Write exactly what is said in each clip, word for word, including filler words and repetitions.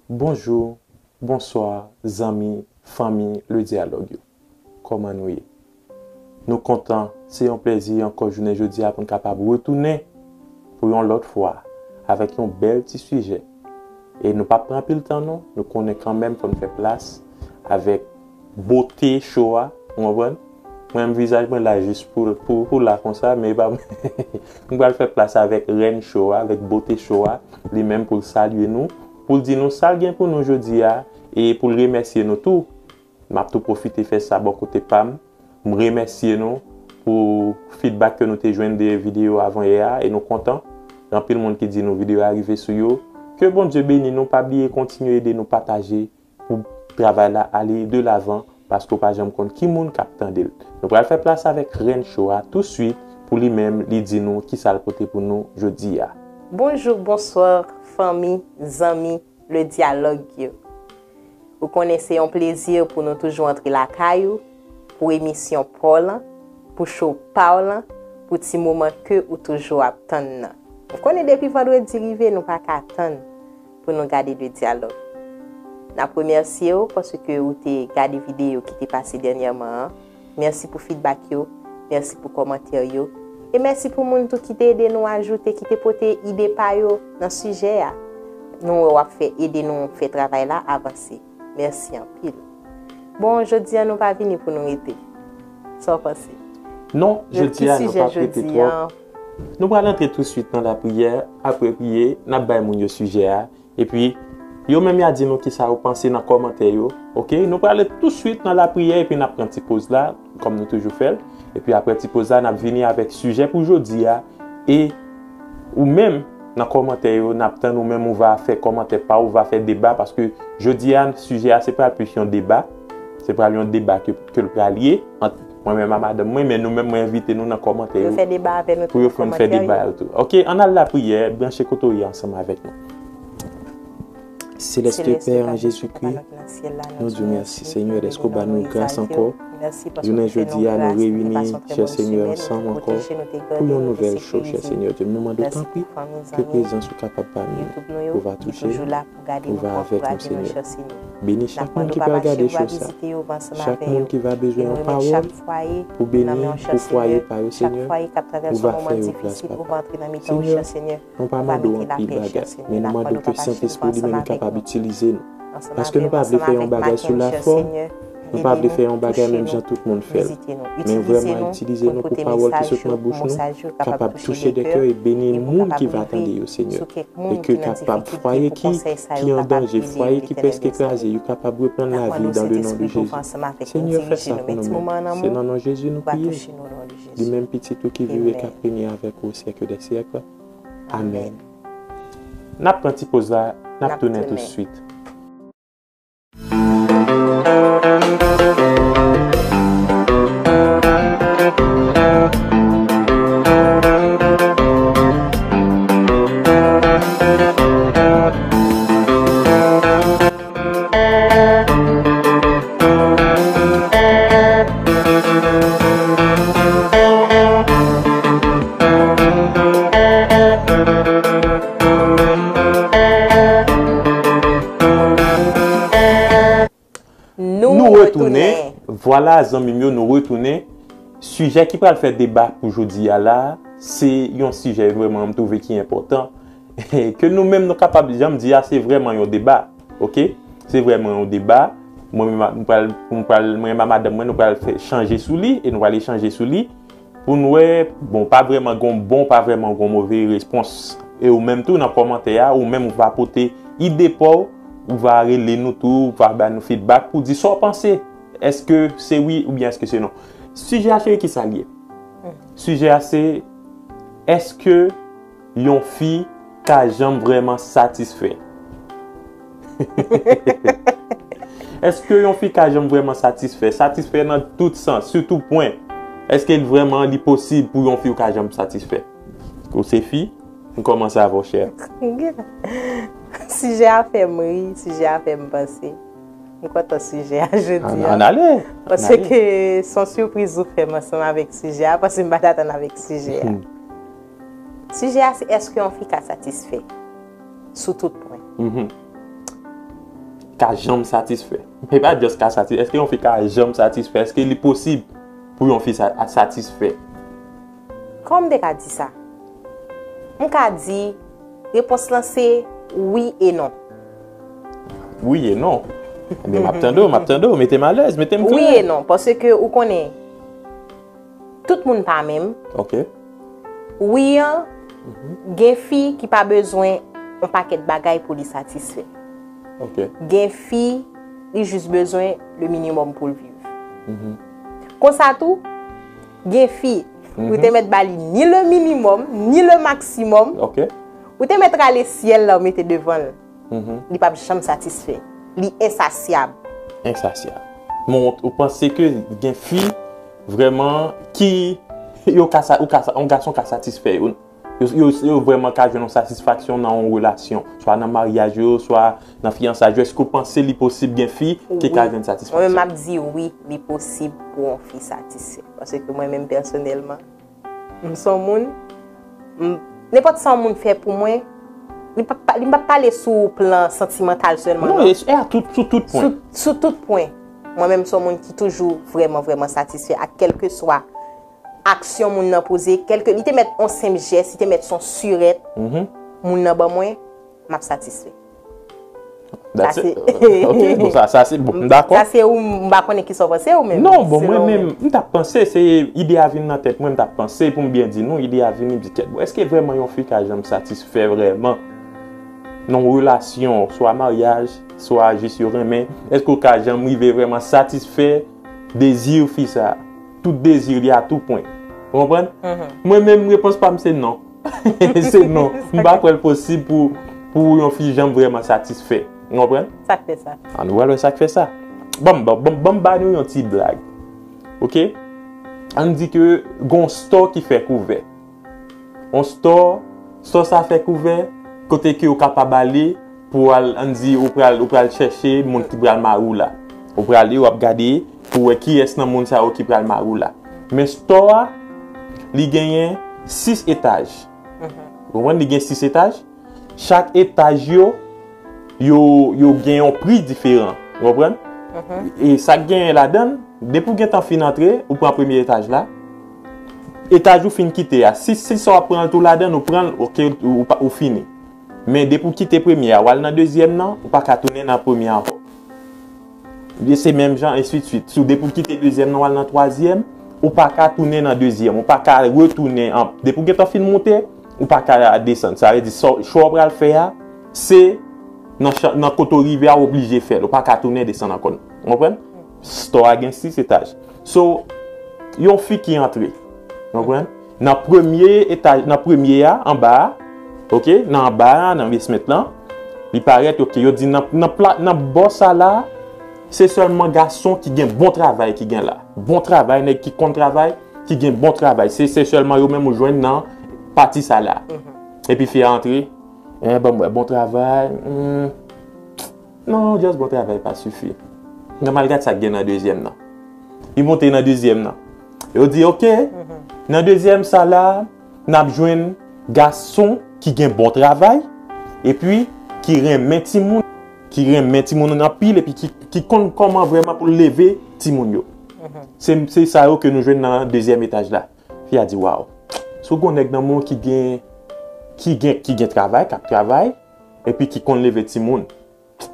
Bonjou, bonswa, zanmi, fanmi, Le Dyalòg yo. Kòman nou ye? Nou kontan, se yon plezi ankò jounen jodi a pou n kapab retounen pou yon lòt fwa avèk yon bèl ti sijè. E nou p ap pran anpil tan non, nou konnen kanmenm fò n fè plas avèk bote cho a, ou konprann? Mwen menm vizaj mwen la jis pou, pou, pou la konsa, men e pa mwen. M pral fè plas avèk rèn cho a, avèk bote cho a, li menm pou l salye nou, pou l di nou sa l gen pou nou jodi a, e pou l remèsye nou tou. M ap tou pwofite fè sa bò kote pa m. M remèsye nou pou feedback ke nou te jwenn de videyo avan yè a, e nou kontan. Gen anpil moun ki di nou videyo a rive sou yo. Ke Bondye beni nou, pa bliye kontinye ede nou pataje pou travay la ale de lavan, paske w pa janm konn ki moun k ap tande l. Nou pral fè plas avèk rèn cho a touswit pou li menm li di nou kisa l pote pou nou jodi a. Bonjou, bonswa, fanmi, zanmi, Le Dyalòg yo. Ou konnen se yon plezi pou nou toujou antre lakay ou, pou emisyon pa w lan, pou cho pa w lan, pou ti moman ke ou toujou ap tann nan. Ou konnen depi vandredi rive, nou pa ka tann pou nou gade Le Dyalòg. N ap remèsye w paske ou te gade videyo ki te pase dènyèman an. Mèsi pou feedback yo, mèsi pou kòmantè yo, e mèsi pou moun tou ki te ede nou ajoute, ki te pote ide pa yo nan sijè a. Nou wè w ap fè ede nou fè travay la avanse. Mèsi anpil. Bon, jodi a nou pa vini pou nou rete. Sa w panse? Non, jodi a nou p ap rete twòp. Nou pral antre touswit nan lapriyè, apre priye, n ap bay moun yo sijè a, epi yo menm y a di nou kisa yo panse nan kòmantè yo. Oke, nou prale touswit nan lapriyè epi n ap pran ti poz la, kòm nou toujou fè l. Epi apre ti poz la, n ap vini avèk sijè pou jodi a. E ou menm, nan kòmantè yo, n ap tann ou menm, ou va fè kòmantè pa w, ou va fè deba, paske jodi a, sijè a, se pral plis yon deba. Se pral yon deba ke, ke l pral ye ant mwen menm a madanm mwen, men nou menm, mwen envite nou nan kòmantè yo pou yo fè n fè deba yo tou. Oke, ann al lapriyè, branche kote w ye ansanm avèk nou. Seleste Pè, an Jezikri, nou di w mèsi, Senyè, dèske w ba nou gras ankò. Jounen jodi a, nou reyini, chè Senyè, ansanm ankò pou yon nouvèl cho, chè Senyè Dye. Nou mande w, tanpri, ke prezans ou kapab pami nou. Ou va touche, ou va avèk nou, Senyè. Beni chak moun ki pral gade cho sa. Chak moun ki va bezwen yon pawòl pou beni, pou fwaye pa yo, Senyè. Ou va fè yo gras, Papa. Senyè, nou pa mande w anpil bagay, men nou mande w ke Sentespri w li menm li kapab itilize nou. Paske nou pa vle fè yon bagay sou lafòm, nou pa vle fè yon bagay menm jan tout moun fè l. Men vrèman itilize nou pou pawòl ki sot nan bouch nou kapab touche de kè e beni moun ki va tande yo, Senyè. E ke kapab fwaye ki, ki an danje, fwaye ki prèske kraze, yo kapab reprann lavi dans le nom de Jésus. Senyè, fè sa pou nou menm. Se nan non Jezi nou priye. Li menm pitit ou ki viv e k ap règne avèk ou au siècle des siècles. Amèn. N ap pran ti poz la, n ap tounen touswit. Nou retounen. Vwala, zanmi m yo, nou retounen. Sijè ki pral fè deba pou jodi a la, se yon sijè vrèman m twouve ki enpòtan. Ke nou menm nou kapab, jan m di a, se vrèman yon deba. Oke? Se vrèman yon deba. Mwen menm, m pral, m pral, mwen menm a madanm mwen, nou pral fè chanje sou li e nou pral echanje sou li. Pou n wè, bon, pa vrèman gon bon, pa vrèman gon move repons. E ou menm tou, nan kòmantè a, ou menm ou va pote ide pa w, ou va rele nou tou, ou va ba nou feedback pou di sa w panse. Èske se wi oubyen èske se non? Sijè a, cheri, ki sa l ye? Sijè a, se, èske yon fi ka janm vrèman satisfè? Èske yon fi ka janm vrèman satisfè? Satisfè nan tout sans, sou tout pwen. Èske l vrèman li posib pou yon fi ou ka janm satisfè? Ou se fi, m kòmanse avè w, chè. Sijè a fè m ri, sijè a fè m panse. M kontan sijè a jodi a. Ann ale. Paske se yon sipriz ou fè m ansanm avèk sijè a, paske m pa t atann avèk sijè a. Sijè a se èske yon fi ka satisfè sou tout pwen. ka janm satisfè? E pa just ka satisfè. Èske yon fi ka janm satisfè? Èske li posib pou yon fi sa, satisfè? Kòman m te ka di sa? M ka di, repons lan se wi e non. Wi e non. Men m ap tande w, m ap tande w, mete m alèz, mete m klè. Wi e non, paske ou konnen, tout moun pa menm. Ok. Wi an, gen fi ki pa bezwen yon pakèt bagay pou li satisfè. Ok. Gen fi, li jis bezwen le minimòm pou l viv. Konsa tou, gen fi, ou te mèt ba li ni le minimòm, ni le maksimòm. Ok. Ou te mèt rale syèl la, ou mete devan l. Li p ap janm satisfè. Li ensasyab. Ensasyab. Men ou, ou panse ke gen fi vrèman ki yo ka sa, ou ka sa, yon gason ka satisfè yo, yo, yo, yo vrèman ka jwenn yon satisfaksyon nan yon relasyon, swa nan maryaj yo, swa nan fiyansay yo? Èske ou panse li posib gen fi ki ka jwenn satisfaksyon? Mwen menm m ap di wi, li posib pou yon fi satisfè. Paske mwen menm pèsonèlman, m se yon moun, m, nenpòt sa yon moun fè pou mwen, li p ap, li p ap pale sou plan santimantal sèlman. Non, non. E, e a tout, sou tout pwen. Sou, sou tout pwen. Mwen menm se yon moun ki toujou vrèman, vrèman satisfè ak kèlkeswa aksyon moun nan poze, kèlke, li te mèt yon senp jès, li te mèt yon sirèt, moun nan ban mwen, m ap satisfè. That's it. Ok, bon, sa, sa se bon, m dakò. Sa se ou, m pa konnen kisa w panse ou menm. Non, bon, mwen menm, m t ap panse, se ide a vin nan tèt mwen, m t ap panse pou m byen di nou, ide a vini, m di tèt, bon, èske vrèman yon fi ka janm satisfè vrèman nan yon relasyon, swa maryaj, swa jis yo renmen, èske w ka janm rive vrèman satisfè dezi fi sa, tout dezi li a tou pwen? Ou konprann? Mwen menm, repons pa m se non. Se non. M pa kwè l posib pou, pou yon fi janm vrèman satisfè. Ou konprann? Sa k fè sa? Ann, nou pral wè sa k fè sa. Ban m, ban m, ban m ba nou yon ti blag. Ok? Ann di ke gon store ki fè kouvè. Yon store, store sa fè kouvè, kote ke ou kapab ale pou al, ann di, ou pral, ou pral chèche moun ki pral mari w la. Ou prale, w ap gade pou wè kiyès nan moun sa yo ki pral mari w la. Men store a, li genyen sis etaj. Ou konprann? Li gen sis etaj. Chak etaj yo, yo, yo gen yon pri diferan. Ou konprann? E sa k genyen ladan l, depi w gentan fin antre, ou pran premye etaj la. Etaj ou fin kite a, si, si sa w ap pran l tou ladan l, ou pran l, ok, ou, ou pa, ou fini. Men depi w kite premye a, w al nan dezyèm nan, ou pa ka tounen nan premye a ankò. E se menm jan, ensidswit. Si w depi w kite dezyèm nan, w al nan twazyèm, ou pa ka tounen nan dezyèm. Ou pa ka retounen an, depi w gentan fin moute, ou pa ka desann. Sa vle di, sa w, chwa w pral fè a, se nan, nan kote w rive a, w oblije fè l. Ou pa ka tounen desann ankò. Ou konprann? Store a gen sis etaj. So, yon fi ki antre, ou konprann? Nan premye etaj, nan premye a, anba a, ok, nan anba a, nan basement lan, li parèt, ok, yo di nan, nan, pla, nan bò sa la, se sèlman gason ki gen bon travay ki gen la. Bon travay, nèg ki konn travay, ki gen bon travay. Se, se sèlman yo menm ou jwenn nan pati sa la. Epi fi a antre, en, ban m wè, bon travay, hmm. Non, just bon travay pa sifi. N a mal gad sa k gen nan dezyèm nan. Li monte nan dezyèm nan. Yo di, ok, nan dezyèm sa la, n ap jwenn gason ki gen bon travay, epi ki renmen timoun, ki renmen timoun anpil, epi ki, ki konn kòman vrèman pou l leve timoun yo. Se, se sa yo ke nou jwenn nan dezyèm etaj la. Fi a di, waw, si w gen yon nèg nan men w ki gen, ki gen, ki gen travay, k ap travay, epi ki konn leve timoun.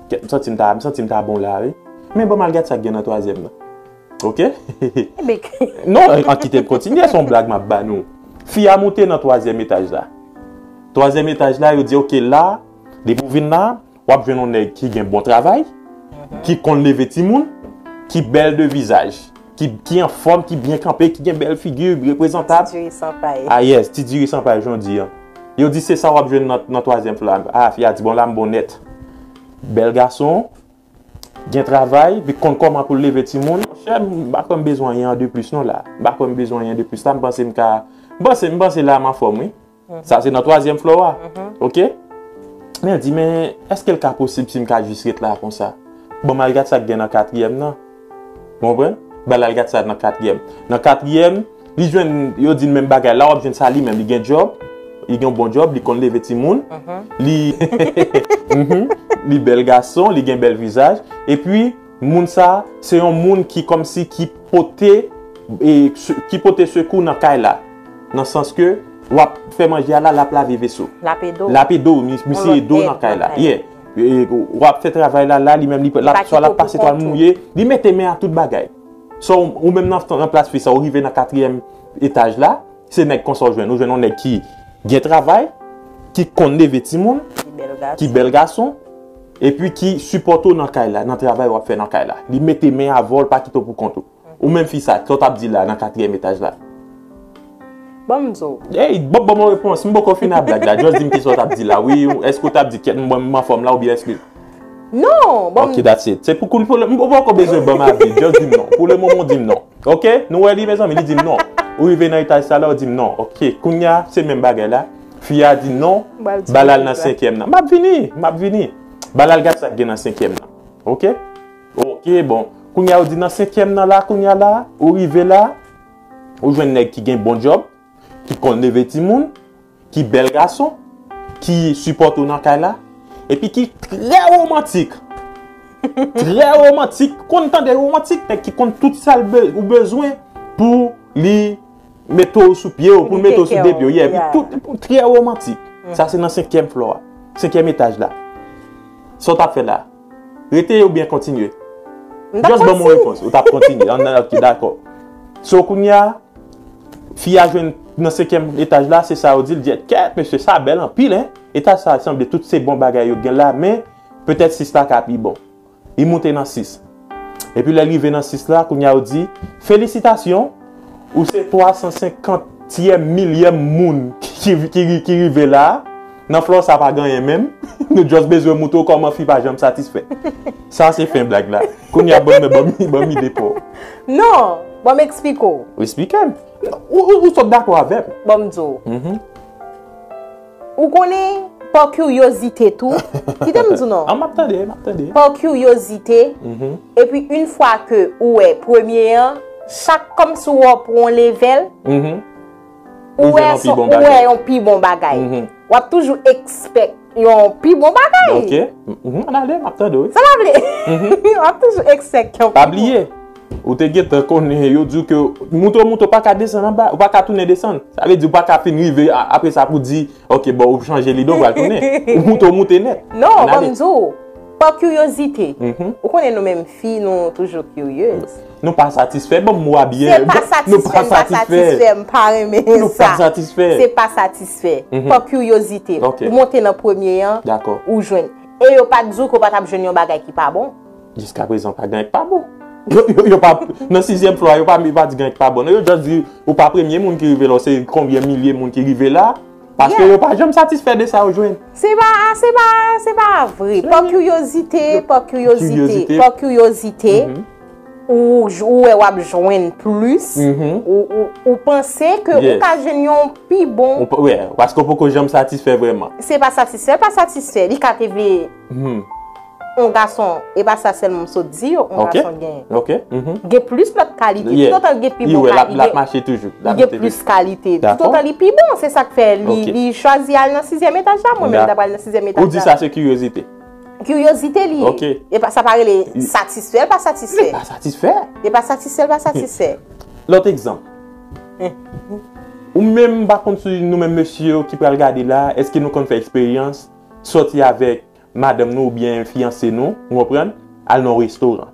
Kèt, m santi m ta, m santi m ta bon la, wi. Men bon, m al gad sa k gen nan twazyèm nan. Ok? Non, an kite m kontinye, se yon blag m ap ba nou. Fi a moute nan twazyèm etaj la. Twazyèm etaj la, yo di, ok, la, depi w vin la, w ap jwenn yon nèg ki gen bon travay, ki konn leve timoun, ki bèl de vizaj, ki, ki anfòm, ki byen kanpe, ki gen bèl figi, reprezantab. Ti diri san pay. Ah yes, ti diri san pay, jan w di an. Yo di se sa w ap jwenn nan, nan twazyèm flo a. Ah, fi a di, bon, la m bon nèt. Bèl gason, gen travay, li konn kòman pou l leve timoun. Monchè, m pa kwè m bezwen anyen de plis non la. M pa kwè m bezwen anyen de plis la, m panse m ka, m panse, m panse la m anfòm, wi. Sa se nan twazyèm flo a. Ok? Men l di, men èske l ka posib si m ka jis ret la konsa? Bon, m al gad sa k gen nan katriyèm nan. Ou konprann? Ban l al gad sa nan katriyèm. Nan katriyèm, li jwenn, yo di l menm bagay la, w ap jwenn sa li menm. Li gen djòb, li gen yon bon djòb, li konn leve timoun. Li, li bèl gason, li gen bèl vizaj, epi moun sa, se yon moun ki kòmsi ki pote, e, se- ki pote sekou nan kay la. Nan sans ke w ap fè manje a la, l ap lave veso. L ap ede w. L ap ede w, mi- misye ede w nan kay la. Yeah. E, w ap fè travay la, la, li menm, li, l ap, swa l ap pase twal mouye, li mete men a tout bagay. So, ou menm nan, nan plas fi sa, ou rive nan katriyèm etaj la, se nèg konsa ou jwenn. Ou jwenn yon nèg ki gen travay, ki konn leve timoun, ki bèl gason, epi ki sipòte w nan kay la, nan travay w ap fè nan kay la. Li mete men avè w, l pa kite w pou kont ou. Ou menm fi sa, sa w t ap di la nan katriyèm etaj la? Ban m di w. Ey, ban ban m yon repons. M poko fin a blag la. Just di m kisa w t ap di la. Wi, èske w t ap di kèt m, m anfòm la oubyen èske... Non, ban m... Ok, that's it. Se pou koul pou le, m poko bezwen ban m avi. Just di m non. Pou le moman, w di m non. Ok? Nou wè li, mezanmi, li di m non. Ou rive nan etaj sa la, ou di m non. Ok, kounye a, se menm bagay la. Fi a di non, bal al nan senkyèm nan. M ap vini, m ap vini. Bal al gad sa k gen nan senkyèm nan. Ok? Ok, bon. Kounye a, ou di nan senkyèm nan la, kounye a la, ou rive la, ou jwenn nèg ki gen bon djòb, ki konn leve timoun, ki bèl gason, ki sipòte w nan kay la, epi ki trè womantik. Trè womantik, konn tande womantik, nèg ki konn tout sa l be- ou bezwen pou li mete w sou pye w, pou l mete w sou de pye w. Yeah, epi tout, trè womantik. Sa se nan senkyèm flò a, senkyèm etaj la. Sa w t ap fè la? Rete oubyen kontinye? Just ban m yon repons. Ou t ap kontinye. An, ok, dakò. So, kounye a, fi a jwenn nan senkyèm etaj la, se sa yo di l, di, kèt, mesye, sa bèl anpil, en. Etaj sa sanble tout se bon bagay yo gen la, men petèt sis la ka pi bon. Li moute nan sis. Epi lè l rive nan sis la, kounye a yo di, felisitasyon, ou se twa san senkantyèm milyèm moun ki, ki, ki, ki rive la. Nan flò sa pa gen anyen menm. Nou just bezwen moutre w kòman fi pa janm satisfè. Sa se fen blag la. Kounye a ban m, ban m, ban m ide pa w. Non, ban m eksplike w. Eksplike m. Ou, ou, ou sot dakò avè m. Ban m di w. Mhm. Ou konnen, pa kiryozite tou. Kite m di w non. Ah, m ap tande, m ap tande. Pa kiryozite. Mhm. Epi, yon fwa ke ou wè premye an, chak kòmsi w ap pran yon level, mhm, ou wè yon pi bon bagay. Ou wè yon pi bon bagay. Mhm. W ap toujou expect yon pi bon bagay. Ok. Mhm, ann ale, m ap tande, wi. Sa pa vle. Mhm. W ap toujou expect yon pi bon. Pa bliye, ou te gentan konnen yo di w ke moute w moute, ou pa ka desann anba, ou pa ka tounen desann. Sa vle di ou pa ka fin rive a- apre sa pou di, ok, bon, ou chanje lide, ou pral tounen. Ou moute, ou moute nèt. Non, ban m di w, pa kiryozite. Mhm. Ou konnen nou menm fi, nou toujou kiryez. Nou pa satisfè, ban m mo a byen. Se pa satisfè, nou pa satisfè, m pa renmen sa. Nou pa satisfè. Se pa satisfè. Mhm. Pa kiryozite. Ok. Ou monte nan premye an, dakò, ou jwenn. E yo pa t di w ke w pa t ap jwenn yon bagay ki pa bon. Jiskaprezan, pa gen anyen k pa bon. Yo, yo, yo pa, nan sizyèm flò a, yo pa, yo pa di gen anyen k pa bon. Non, yo just di, ou pa premye moun ki rive la, se konbyen milye moun ki rive la. Paske yo pa janm satisfè de sa yo jwenn. Se pa, se pa, se pa vre. Pa kiryozite, pa kiryozite, pa kiryozite. Mhm. Ou, ou wè w ap jwenn plis, mhm, ou, ou, ou panse ke ou ka jwenn yon pi bon. Ou pa- wè, paske w poko janm satisfè vrèman. Se pa satisfè, pa satisfè. Li ka te vle yon gason, e pa sa sèlman m sot di yo, yon gason gen. Ok. Mhm. Gen plis lòt kalite. Yeah. Toutotan l gen pi bon kalite, li gen plis kalite. Toutotan li pi bon, se sa k fè li, li chwazi al nan sizyèm etaj la, mwen menm m ta pral nan sizyèm etaj la. Ou di sa se kiryozite. Kiryozite li ye. Ok. E pa, sa pa rele satisfè, l pa satisfè. Li pa satisfè. Li pa satisfè, l pa satisfè. Lòt egzanp. Ou menm, m pa konn si nou menm mesye yo ki pral gade la, èske nou konn fè eksperyans, sòti avèk madanm nou oubyen fiyanse nou, ou konprann, al nan yon restoran.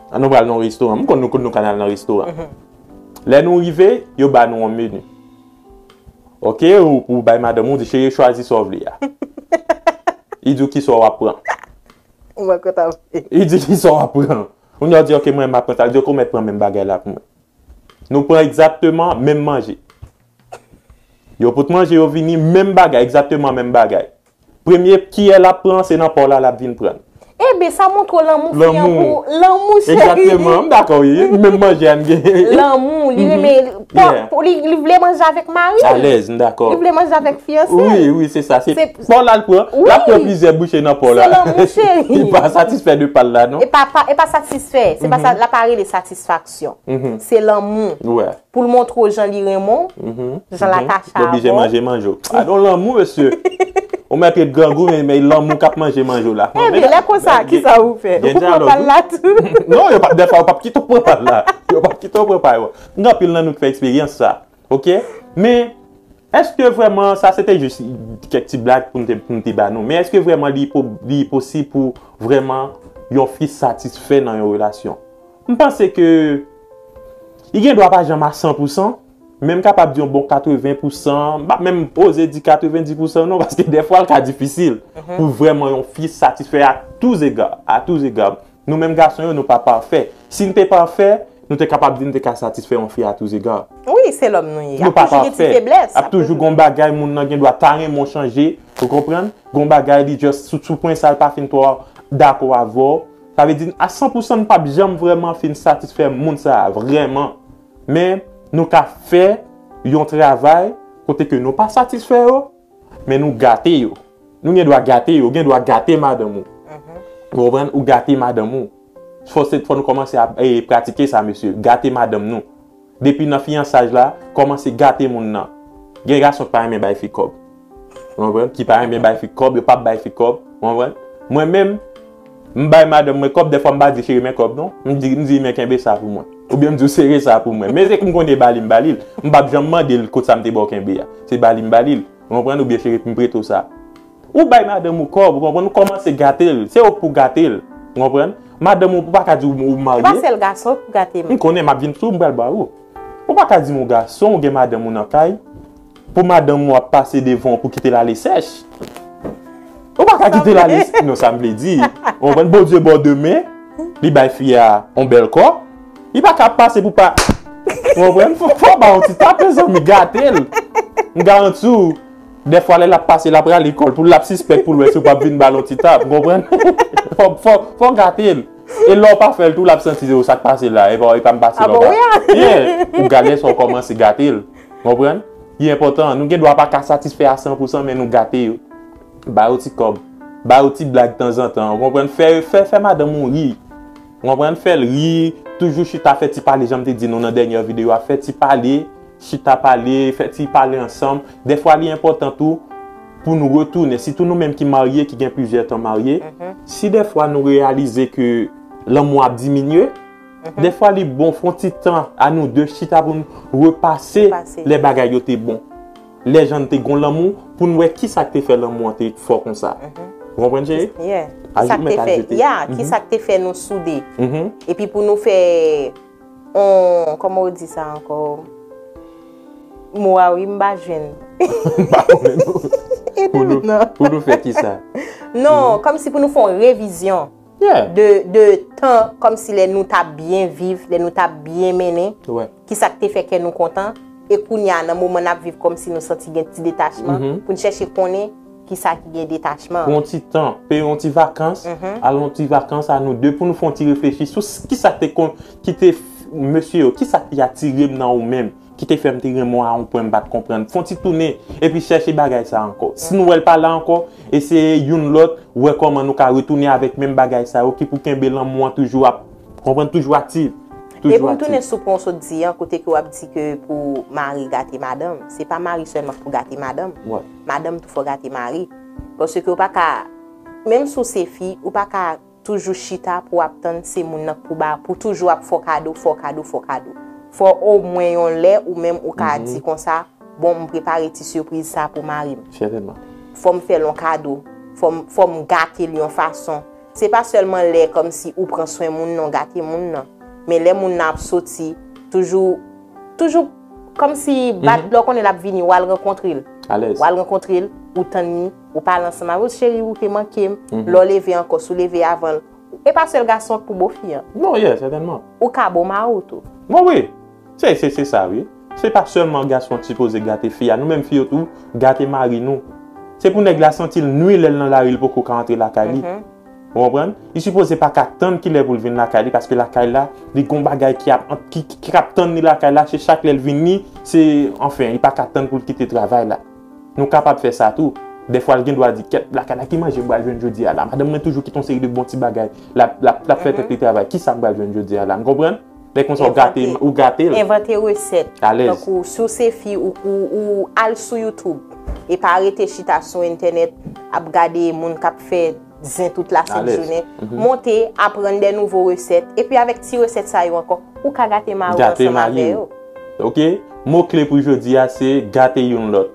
An nou pral nan yon restoran. M konn nou, konn nou konn al nan restoran. Mhm. Lè nou rive, yo ba nou yon meni. Ok, ou, ou bay madanm ou, di, cheri, chwazi sa w vle a. Li di w kisa w ap pran. Ou wè kote w ap. Li di kisa w ap pran. Kounye a w di, ok, mwen, m ap pran sa. Li di, ok, ou mèt pran menm bagay la pou mwen. Nou pran egzakteman menm manje. Yo pot manje, yo vini, menm bagay, egzakteman menm bagay. Premye kiyè l ap pran, se nan pa w la l ap vin pran. Eben, sa montre w lanmou fi an pou lanmou, cheri. Egzakteman, m dakò, wi. Menm manje a n gen. Lanmou, li renmen, pou, pou li, li vle manje avèk mari l. Alèz, m dakò. Li vle manje avèk fiyanse l. Wi, wi, se sa. Se pa w la l pran. Wi. L ap pran plizyè bouche nan pa w la. Se lanmou, cheri. Li pa satisfè de pa l la, non. E pa, pa, e pa satisfè. Se pa sa, l ap pa rele satisfaksyon. Se lanmou. Wè. pou l montre w jan li renmen w, jan l atache avè w. Li oblije manje manje w. A non, lanmou, mesye. Ou mèt ret grangou, men, men lanmou k ap manje manje w la. Ebyen, lè konsa, kisa ou fè? Ou pran pa l la tou? Non, yo p ap, dèfwa, yo p ap kite w pran pa l la. Yo p ap kite w pran pa yo. Gen anpil nan nou ki fè eksperyans sa. Oke? Men, èske vrèman sa se te jis kèk ti blag pou n te, pou n te ba nou? Men èske vrèman li, li posib pou vrèman yon fi satisfè nan yon relasyon? M panse ke li gen dwa pa janm a san pou san, men m kapab di yon bon katreven pou san, m p ap menm oze di katrevendi pou san non, paske dèfwa l ka difisil pou vrèman yon fi satisfè a tous égards, à tous égards. Nou menm gason yo, nou pa pafè. Si n te pafè, nou te kapab di n te ka satisfè yon fi à tous égards. Wi, se lòm nou ye. Nou pa pafè. Ap toujou gen ti feblès. Ap toujou gen yon bagay moun nan gen dwa ta renmen w chanje, ou konprann? Gen yon bagay li just sou, sou pwen sa l pa fin twò dakò avè w. Sa vle di a san pou san n p ap janm vrèman fin satisfè moun sa a vrèman. Men nou ka fè yon travay kote ke nou pa satisfè yo, men nou gate yo. Nou gen dwa gate yo, gen dwa gate madanm ou. Ou konprann? Ou gate madanm ou. Fò se, fò nou kòmanse ap, e, pratike sa, mesye. Gate madanm nou. Depi nan fiyansaj la, kòmanse gate moun nan. Gen gason ki pa renmen bay fi kòb. Ou konprann? Ki pa renmen bay fi kòb, yo p ap bay fi kòb. Ou konprann? Mwen menm, m bay madanm mwen kòb, dèfwa m pa di cheri men kòb non. M di, m di men kenbe sa pou mwen. Oubyen m di w sere sa pou mwen. Men se m konnen ba li m ba li l. M p ap janm mande l kot sa m te ba w kenbe a. Se ba li m ba li l. Ou konprann? Oubyen cheri m prete w sa. Ou bay madanm ou kòb, ou konprann? Ou kòmanse gate l. Se ou k pou gate l. Ou konprann? Madanm ou, ou pa ka di ou, ou marye. Se pa sèl gason k pou gate moun. M konnen, m ap vin sou ou, m pral ba ou. Ou pa ka di m yon gason ou gen madanm ou nan kay, pou madanm ou ap pase devan ou pou kite l ale sèch. Ou pa ka kite l ale sèch. Non, sa m vle di. Ou konprann? Bondye ba w de men, li bay fi a yon bèl kò. Li pa ka ap pase pou pa. Ou konprann? Fò, fò w ba yon ti tap, mezanmi, gate l. M garanti w, dèfwa lè l ap pase, l ap rale kò l pou l ap sispèk pou l wè si w p ap vin ba l yon ti tap. Ou konprann? Fò, fò, fò w gate l. E lè w pa fè l tou, l ap santi se w sa k pase la, e pa, e pa m pase la. Ou gade sa w kòmanse gate l. Konprann? Li enpòtan. Nou gen dwa pa ka satisfè a san pou san, men nou gate yo. Ba yo ti kòb. Ba yo ti blag tanzantan. Ou konprann? Fè, fè, fè madanm ou ri. Ou konprann? Fè l ri. Toujou chita fè ti pale, jan m te di nou nan dènyè videyo a. Fè ti pale. Chita pale, fè ti pale ansanm. Dèfwa li enpòtan tou pou nou retounen, sitou nou menm ki marye, ki gen plizyè tan marye, si dèfwa nou reyalize ke lanmou ap diminye, dèfwa li bon fè yon ti tan a nou de chita pou nou repase lè bagay yo te bon. Lè jan n te gon lanmou, pou n wè kisa k te fè lanmou an te fò konsa. Ou konprann, cheri? Yeah. Kisa k te fè, yeah, kisa k te fè nou soude. Epi pou nou fè on, kòman w di sa ankò? Mo a wi, m pa jwenn. M pa konnen non. Ede m non. Pou nou fè kisa? Non, kòmsi pou nou fè on revizyon de, de tan, kòmsi lè nou t ap byen viv, lè nou t ap byen mennen, kisa k te fè kè nou kontan, e kounye a, nan moman n ap viv, kòmsi nou santi gen ti detachman, pou n chèche konnen kisa ki gen detachman. Pran yon ti tan, peye yon ti vakans, al yon ti vakans a nou de pou nou fè yon ti reflechi sou s- kisa k te kon, ki te f- mesye yo, kisa ki atire m nan ou menm, ki te fè m te renmen w a yon pwen m pa t konprann. Fè yon ti tounen, epi chèche bagay sa ankò. Si nou wè l pa la ankò, eseye youn lòt, wè kòman nou ka retounen avèk menm bagay sa yo ki pou kenbe lanmou an toujou ap, konprann, toujou aktif. E pou m tounen sou pwen w sot di an, kote ke w ap di ke pou mari gate madanm, se pa mari sèlman k pou gate madanm. Madanm tou fò gate mari. Paske w pa ka, menm si w se fi, ou pa ka toujou chita pou w ap tann se moun nan k pou ba, pou toujou ap fè w kado, fè w kado, fè w kado. Fò omwen yon lè ou menm ou ka di konsa, bon, m prepare ti sipriz sa pou mari m. Sètènman. Fò m fè l yon kado. Fò m, fò m gate l yon fason. Se pa sèlman lè kòmsi ou pran swen moun nan, w gate moun nan. Men lè moun nan ap soti, toujou, toujou kòmsi bat lè w konnen l ap vini, w al rankontre l. Alèz. W al rankontre l, ou tann li, ou pale ansanm avè l, cheri, ou te manke m. Lè w leve ankò, si w leve avan l. E pa sèl gason k pou bo fi an. Non, yeah, sètènman. Ou ka bo mari w tou. Bon, wi. Se, se, se sa, wi. Se pa sèlman gason ki sipoze gate fi a. Nou menm fi yo tou, gate mari nou. Se pou nèg la santi l nwi lè l nan lari, l poko ka antre lakay li. Ou konprann? Li sipoze pa ka tann kilè pou l vin lakay li, paske lakay la, li gon bagay ki ap, ki, ki, k ap tann li lakay la, se chak lè l vini, se, anfen, li pa ka tann pou l kite travay la. Nou kapab fè sa tou. Dèfwa, l gen dwa di, kèt, lakay la, ki manje m pral jwenn jodi a la? Madanm mwen toujou kite yon seri de bon ti bagay. L ap, l ap, l ap fè tèt li travay. Kisa m pral jwenn jodi a la? N konprann? Lè konsa ou gate, Envante. Ou gate l. Envante resèt. Alèz. Tankou si w se fi ou, ou, ou al sou YouTube e pa rete chita sou entènèt ap gade moun k ap fè zen tout lasent Alèz. Jounen. Monte, aprann de nouvo resèt. Epi avèk ti resèt sa yo ankò, ou ka gate mari w Gate ansanm mari avè w. Yo. Ok? Mo kle pou jodi a se gate youn lòt.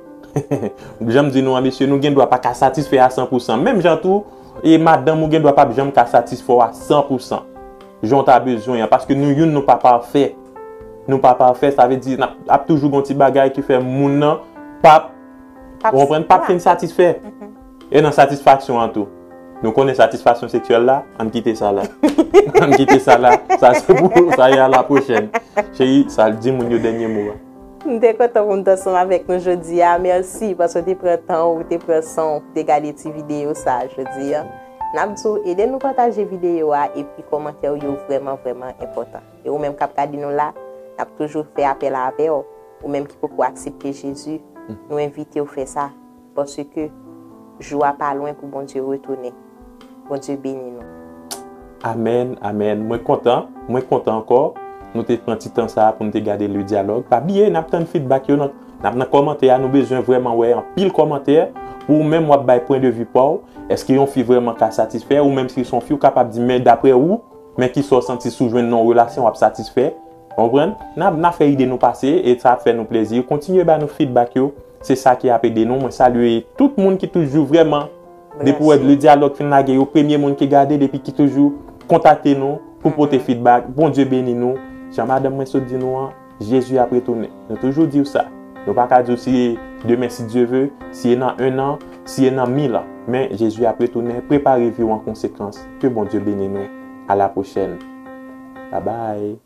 Jan m di nou an, mesye, nou gen dwa pa ka satisfè a san pou san. Menm jan tou, e madanm ou gen dwa p ap janm ka satisfè w a san pou san. Jan w ta bezwen an, paske nou youn nou pa pafè. Nou pa pafè, sa vle di n ap, ap toujou gon ti bagay ki fè moun nan p ap, P ap ou konprann, p ap la. Fin satisfè. E nan satisfaksyon an tou. Nou konnen satisfaksyon seksyèl la, ann kite sa la. Ann kite sa la. Sa se pou sa e a la pwochèn. Cheri, sa di moun yo dènye mo a. M te kontan pou m t ansanm avèk nou jodi a. Mèsi paske w te pran tan ou, te pran san w pou te gade ti videyo sa a jodi a. N ap di w ede nou pataje videyo a epi kòmantè w yo vrèman, vrèman enpòtan. E ou menm k ap gade nou la, n ap toujou fè apèl avè w. Ou menm ki poko aksepte Jezi, nou envite w fè sa. Paske jou a pa lwen pou Bondye retounen. Bondye beni nou. Amèn, amèn. Mwen kontan, mwen kontan ankò. Nou te pran ti tan sa a pou nou te gade le dyalòg. Pa bliye, n ap tann feedback yo nan, n ap nan kòmantè a. Nou bezwen vrèman wè anpil kòmantè pou ou menm w ap bay pwen de vi pa w. Èske yon fi vrèman ka satisfè? Ou menm si se yon fi, ou kapab di, men daprè ou, men kisa w santi si w jwenn nan yon relasyon w ap satisfè? Ou konprann? N ap, n ap fè ide nou pase e sa ap fè nou plezi. Kontinye ba nou feedback yo. Se sa ki ap ede nou. Mwen salye tout moun ki toujou vrèman, depi w wè le dyalòg fin lage, yo premye moun ki gade, depi ki toujou kontakte nou pou pote feedback. Bondye beni nou. Jan madanm mwen sot di nou an, Jezi ap retounen. Nou toujou di w sa. Nou pa ka di w si e demen, si Dye ve, si e nan en an, si e nan mil an. Men Jezi ap retounen. Prepare vi w an konsekans. Ke Bondye beni nou. A la pwochèn. Bye bye.